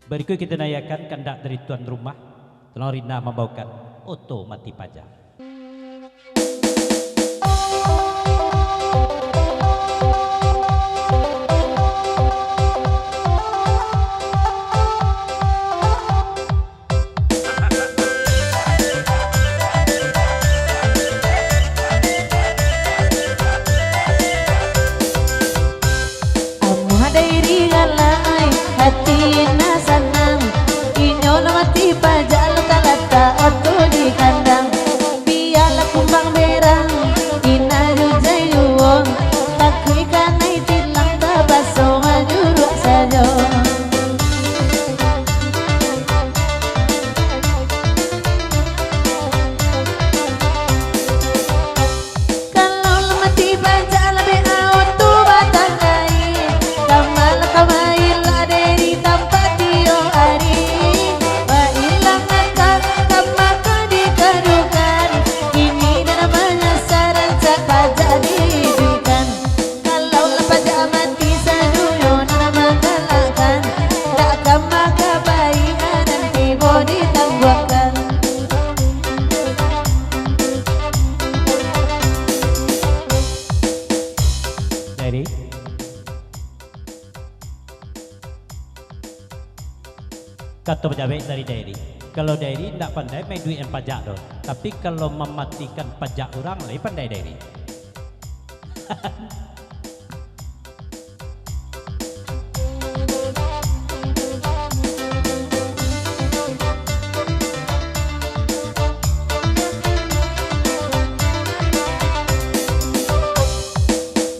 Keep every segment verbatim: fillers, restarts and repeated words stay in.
Barikuik kito nayakan kandak dari tuan rumah, Tuan Rina mambaokan Oto Mati Pajak. Amuah Dairi galak ai, hati nan sanang. Inyo lah mati pajak, latak-latak oto di kandang. Bialah kumbang berang, inyo jujai juo. Takuik kanai tilang, tapaso manyuruak sajo. Kalau lah mati pajak, lah bek a oto batanggai. Kama lah kamari, lah dari tampek tiok ari. Bailang akal, kama ka dikadukan. Kini dah manyasa, rancak pajak diiduikan. Kalau lah pajak mati, sadonyo nan manggalakkan. Dak kama ka pai, nan tibo ditangguahkan. Dairi. Kato pajawek dari Dairi. Kalau Dairi ndak pandai maiduikan pajak doh. Tapi kalau mamatikan pajak urang, lai pandai Dairi.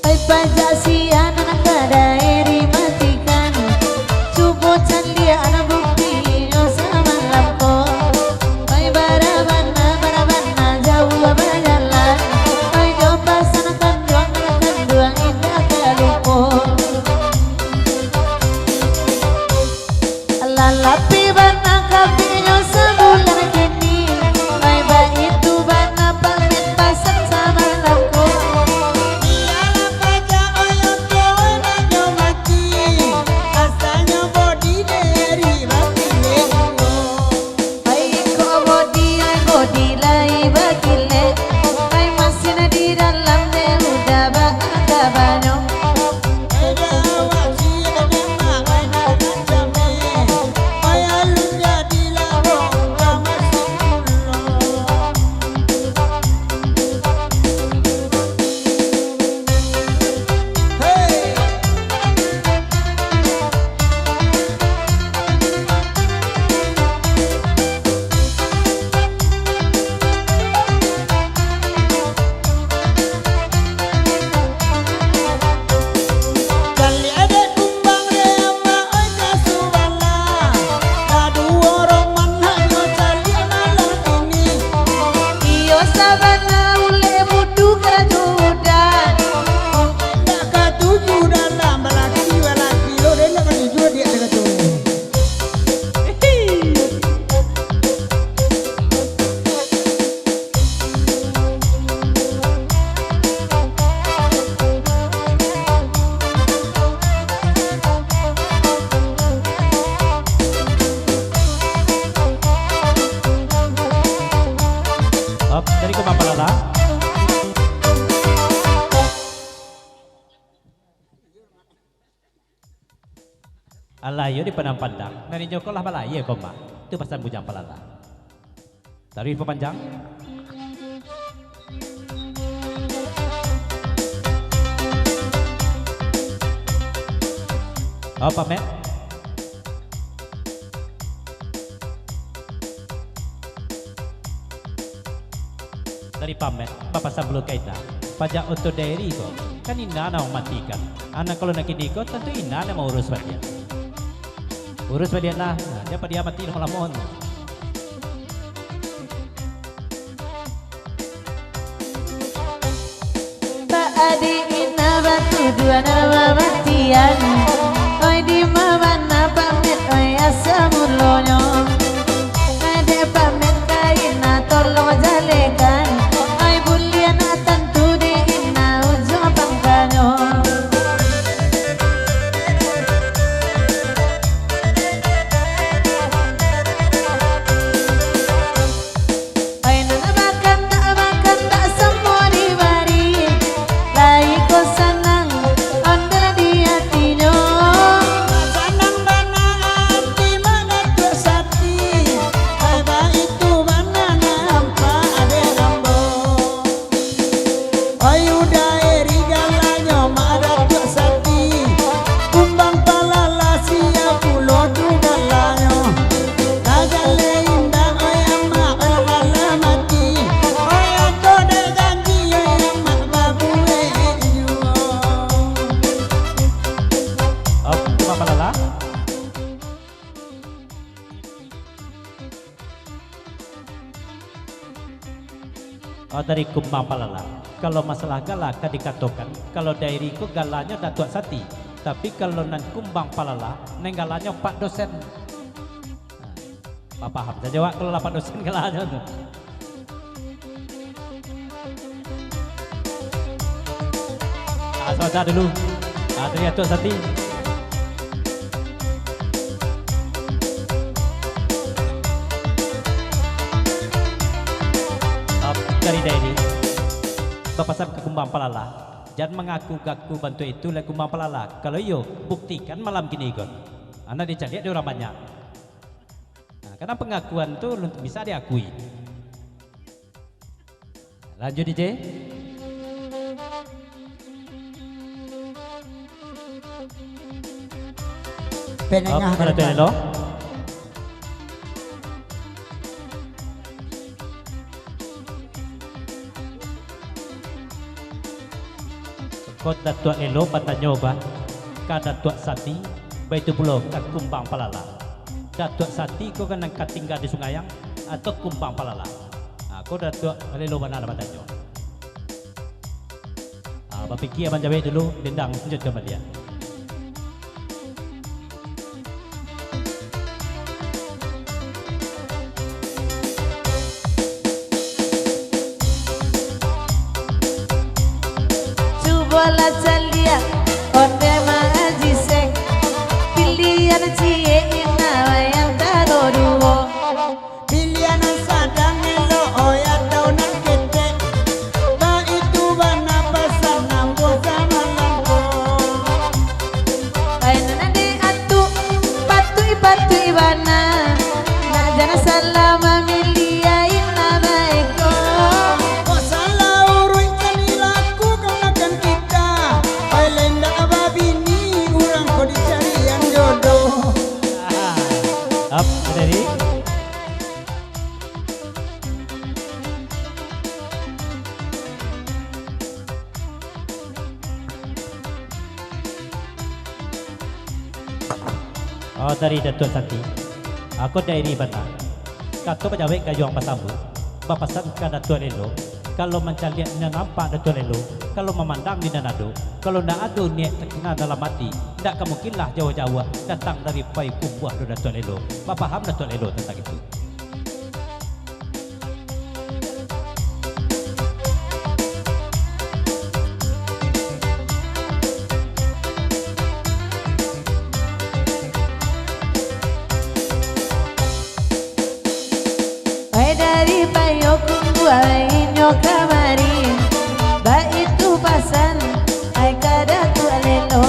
Ai pajak sia nan ka Dairi matikan, cubo caliak nan buktinyo samalam ko. Ai bara bana, bara bana jauah bajalan, ai jo pasan kanduang, kanduang indak ka lupo. Lah lapeh bana kapeknyo sabulan kini, ai baitu bana pameh pasan samalam ko. Iyolah pajak oyo tuo nan nyo mati, asanyo bodi Dairi bakilek juo. Ai kok bodi, ai bodi lai bakilek, ai masin di dalam dek udah baangka-angka. Caliak dek kumbang dek amak oi ka subalah. Kaduo roman hanyo caliak malam kini. Iyo sabana ulek budu karajo udan. Indak katuju dalam balaki, balaki lo dek indak katuju dek karajo. Op, dari Kumang Palala. Alah, iyo dipandang-pandang, nan inyo ko lah balayia ko, Mak. Tu pasan Bujang Palala. Taruih papanjang. Oh, Pak Mat. Tadi Pak Mat, bapasan bulu kaita. Pajak untuak Dairi ko, kan inyo nan mamatikan. Anak kalau nan kini ko, tantu inyo nan maurus baliak. Urus baliak lah, nah, jan padiah mati lamo-lamo. Bak adik inyo batuduah nan mamatian. Oi, dima bana Pak Mat, oi, asa mulonyo. Dek Pak Mat ka inyo tolong jalekan. Oi, buliah nak tantu di inyo ujuang pangkanyo. Oh, dari Kumbang Palala. Kalau masalah gala ka dikatokan, kalau Dairi ko galanyo Datuak Sati. Tapi kalau nan Kumbang Palala, nan galanyo Pak Dosen. Nah, bapaham sajo awak kalau lah Pak Dosen galanyo tu. Ah, sabansa dulu. Ah, dari Datuak Sati. Ah, dari Dairi. Bapasan ka Kumbang Palala. Jan mangaku-ngaku bantuak itu lai Kumbang Palala. Kalau iyo, buktikan malam kini ko. Anak dicaliak dek urang banyak. Nah, karena pengakuan tu lun-, bisa diakui. Lanjut, D J. Penengah. Hop, ka Datuak Lelo. Ko Datuak Lelo batanyo, bah, ka Datuak Sati, baitu pulo ka Kumbang Palala. Datuak Sati ko kan nan ka tingga di Sungayang, atau Kumbang Palala? Ha, ko Datuak Lelo bana lah batanyo. Ha, bapikia manjawek dulu, dendang lanjuik ka baliak. Cubolah caliak, ondeh Mak Aji Sek. Pilihan ciek indak bayan kaduo-duo. Pilihan nan sadang elok, oi, atau nan ketek. Baitu bana pasan ambo samalam ko. Ai nan ade atuk, patuik-patuik bana. Nak jan salah mamiliah, ai nan baiko. Kok salah uruik kan dilakukan akan kita. Ai lai ndak babini, urang ko dicarian jodoh. Ap, dari? Oh, dari Datuak Sati. Ako Dairi bana. Kato bajawek gayuang basambuik, bapasan ka Datuak Lelo, kalau mancaliak nan nampak Datuak Lelo, kalau mamandang di nan ado, kalau ndak ado niaik takana dalam ati, ndak ka mungkinlah jauah-jauah datang dari Payakumbuah doh Datuak Lelo. Bapaham Datuak Lelo tantang itu? Ai dari Payakumbuah inyo kamari, baitu pasan ai ka Datuak Lelo.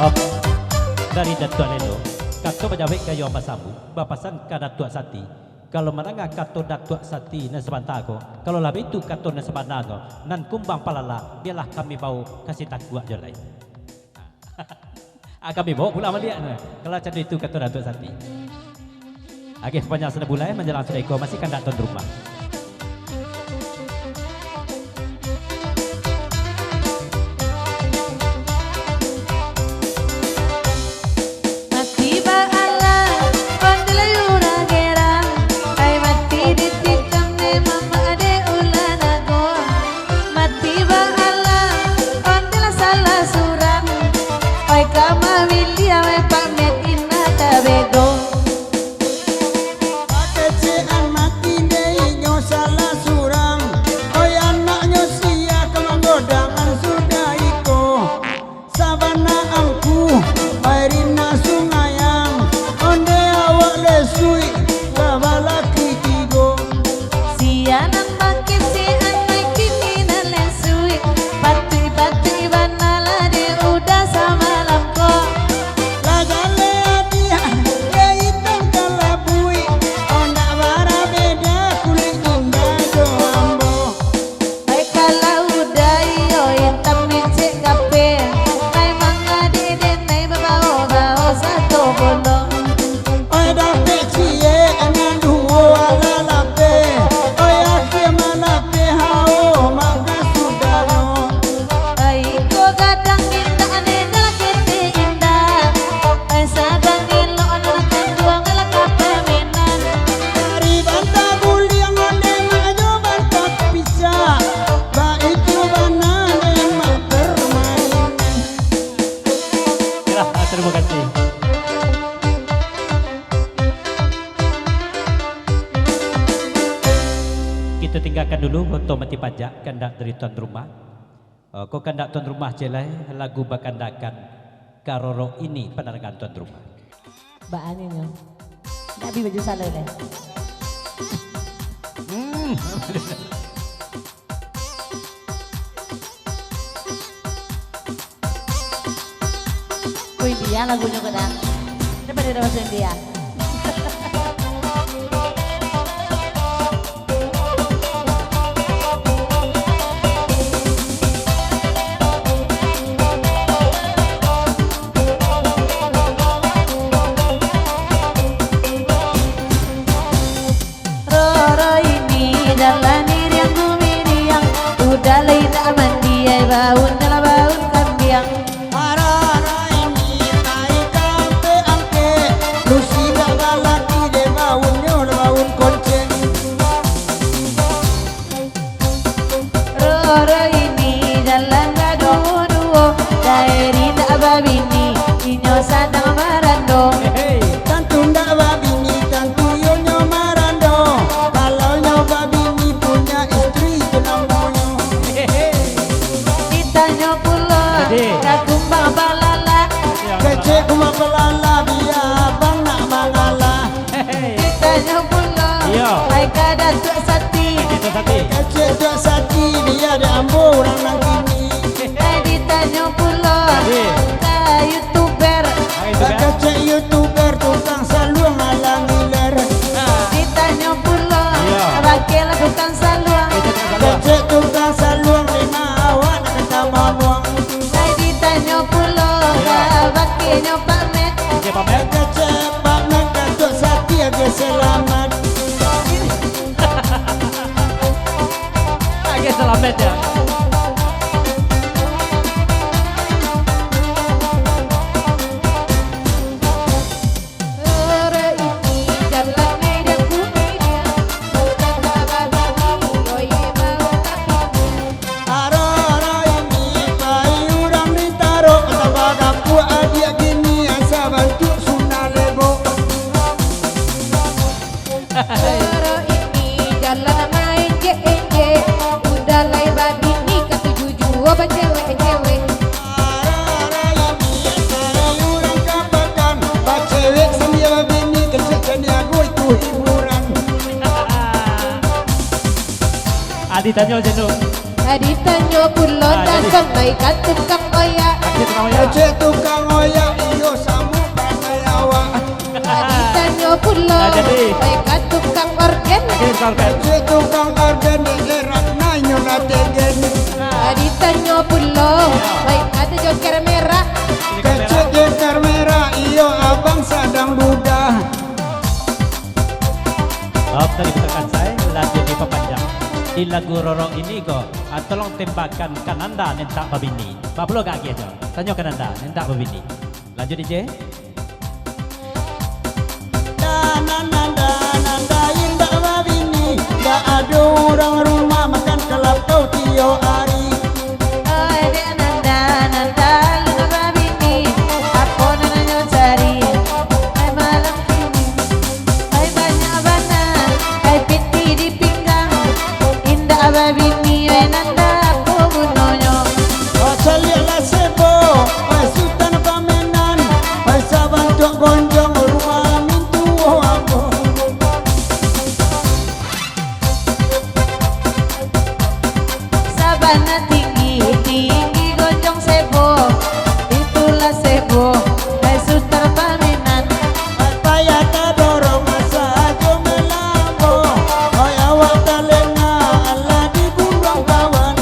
Op, dari Datuak Lelo, kato bajawek gayuang basambuik, bapasan ka Datuak Sati. Kalau mandanga kato Datuak Sati nan sabanta ko, kalau lah baitu kato nan sabananyo, nan Kumbang Palala, bialah kami bawo ka Sitakuak jo lai. Ah, kami bawo pulang baliak tu. Kalau macam itu kato Datuak Sati. Agih panjang sudah bulai, manjalang sudah iko, masih kandak tuan rumah. Mati baalah, ondeh lai urang gerang. Ai mati ditikam dek mamak dek ulah nago. Mati baalah, ondeh lah salah surang. Ai ka mamiliah, ai pamit indak ka bedo. Bakecekan mati dek inyo. Otomatis pajak kandak dari tuan rumah. Eh, ko kandak tuan rumah je lai, lagu bakandakan ka Roro Ini, panarangan tuan rumah. Baa nyo. Ndak bi baju salai lai. Hmm. Ko India lagunyo ko dah. Dapek dari bahasa India. Roro Ini jalan iriang kumiriang, udah lai indak mandi, ai baun nyo lah baun kambiang. Roro Ini pai ka angkek-angkek, lusi dak balaki dek baunnyo lah baun konceng. Roro Ini jalan baduo-duo, Daeri ndak babini, inyo sadang marando. Tantu ndak babini, tantu iyonyo marando. Kalau nyo babini, punya istri tu namonyo. Ditanyo pulo, ka kumbang balala. Kecek kumbang balala, bia abang nak mangalah. Ditanyo pulo, iyo, pai ka Datuak Sati. Datuak Sati. Kecek Datuak Sati, bia dek ambo urang nan kini. Ai ditanyo pulo, jadi, ka youtuber. Ah, youtuber. Kecek youtuber, tukang saluang alang iler. Nah. Ditanyo pulo, iyo, baa kecek lah tukang saluang. Kecek tukang saluang. Kecek tukang saluang, di ma awak nak ka tamuang. Ai ditanyo pulo, iyo, baa kecek nyo Pak Mat. Kecek Pak Mat. Kecek Pak Mat, Datuak Sati, agiah salamat. Agiah salamat, yo. Roro Ini jalan iriang kumiriang, udah lah babini, oye baun kambiang. Roro Ini pai urang ditarok, tambah gapuak adiak kini, asa bantuak sunda lebok. Roro Ini jalan maenjek-enjek, udah lai babini, katuju juo bacewek-cewek. Roro Ini pai urang ka pakan, bacewek sambia babini, kecek Caniago itu hiburan. Ah, ditanyo macam tu. Ah, ditanyo pulo, ah, jadi, datang lai ka tukang oyak. Kecek tukang oyak. Kecek tukang oyak, iyo samo pangai awak. Ah, ditanyo pulo, ah, jadi, pai ka tukang orgen. Oke, tukang orgen. Kecek tukang orgen, dek erak nainyo lah tegen. Ah, ditanyo pulo, iyo, pai ka joker merah. Kecek joker merah, iyo abang sadang duda. Oke, diputarkan sai, lanjut dipapanjang. Di lagu Roro Ini ko, ah, tolong tembakan ka Nanda nan tak babini. Bapulo ka agiah jo. Tanyo ka Nanda nan tak babini. Lanjut, D J. Nanda, Nanda, Nanda, indak babini. Ndak ado urang rumah makan kalapau tiok ari. Oi, dek Nanda, Nanda, alun babini, apo nan nyo cari? Ai malam kini, ai banyak bana, ai piti di pinggang, indak babini, ai Nanda, apo gunonyo? Oi, caliaklah sebo, oi Sutan Pamenan, oi sabantuak gonjong rumah mintuo ambo. Sabana tinggi, tinggi gonjong sebo, itulah sebo, dai Sutan Pamenan. Payah tadorong sajo malambo, oi awak talena alah dibunuang kawan.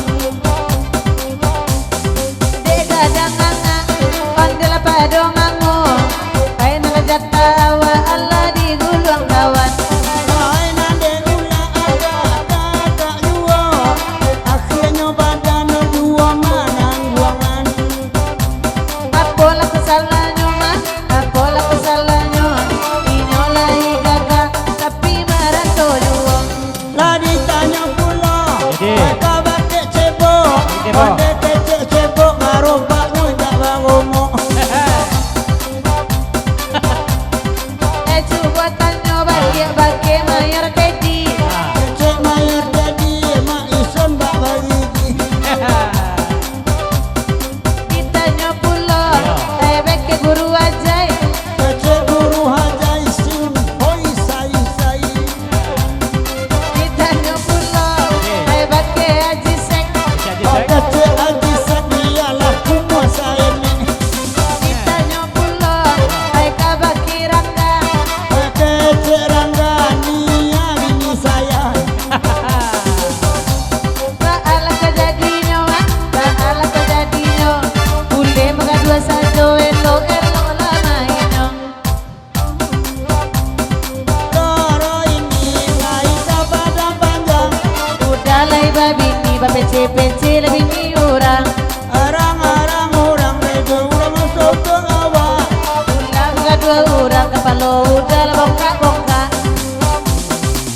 Pecil bini urang. Arang-arang urang, bego urang soto awak. Pulang ka duo urang, kapalo udah lah bongkak-bongkak.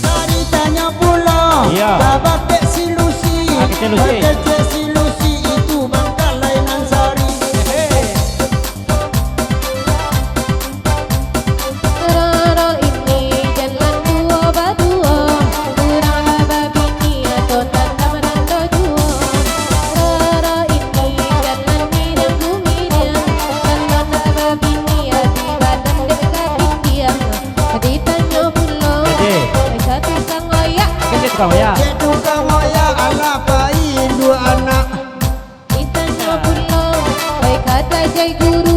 Sari tanyo pulo, Iya. Babakek si Lucy. Ah, kecek Lucy. Bakecek si Lucy itu bangkalai nan Sari. Hehe. Roro ini jalan duo baduo, urang babini atau tanda manando juo. Roro ini jalan miriang kumiriang, kalau nak babini ati badan dek katinggiang. Ditanyo pulo, Jadi. Oi, ka tukang oyak. Kecek tukang oyak. Kecek tukang oyak, alah pai induak anak. Ditanyo pulo, oi, ka tajai guru.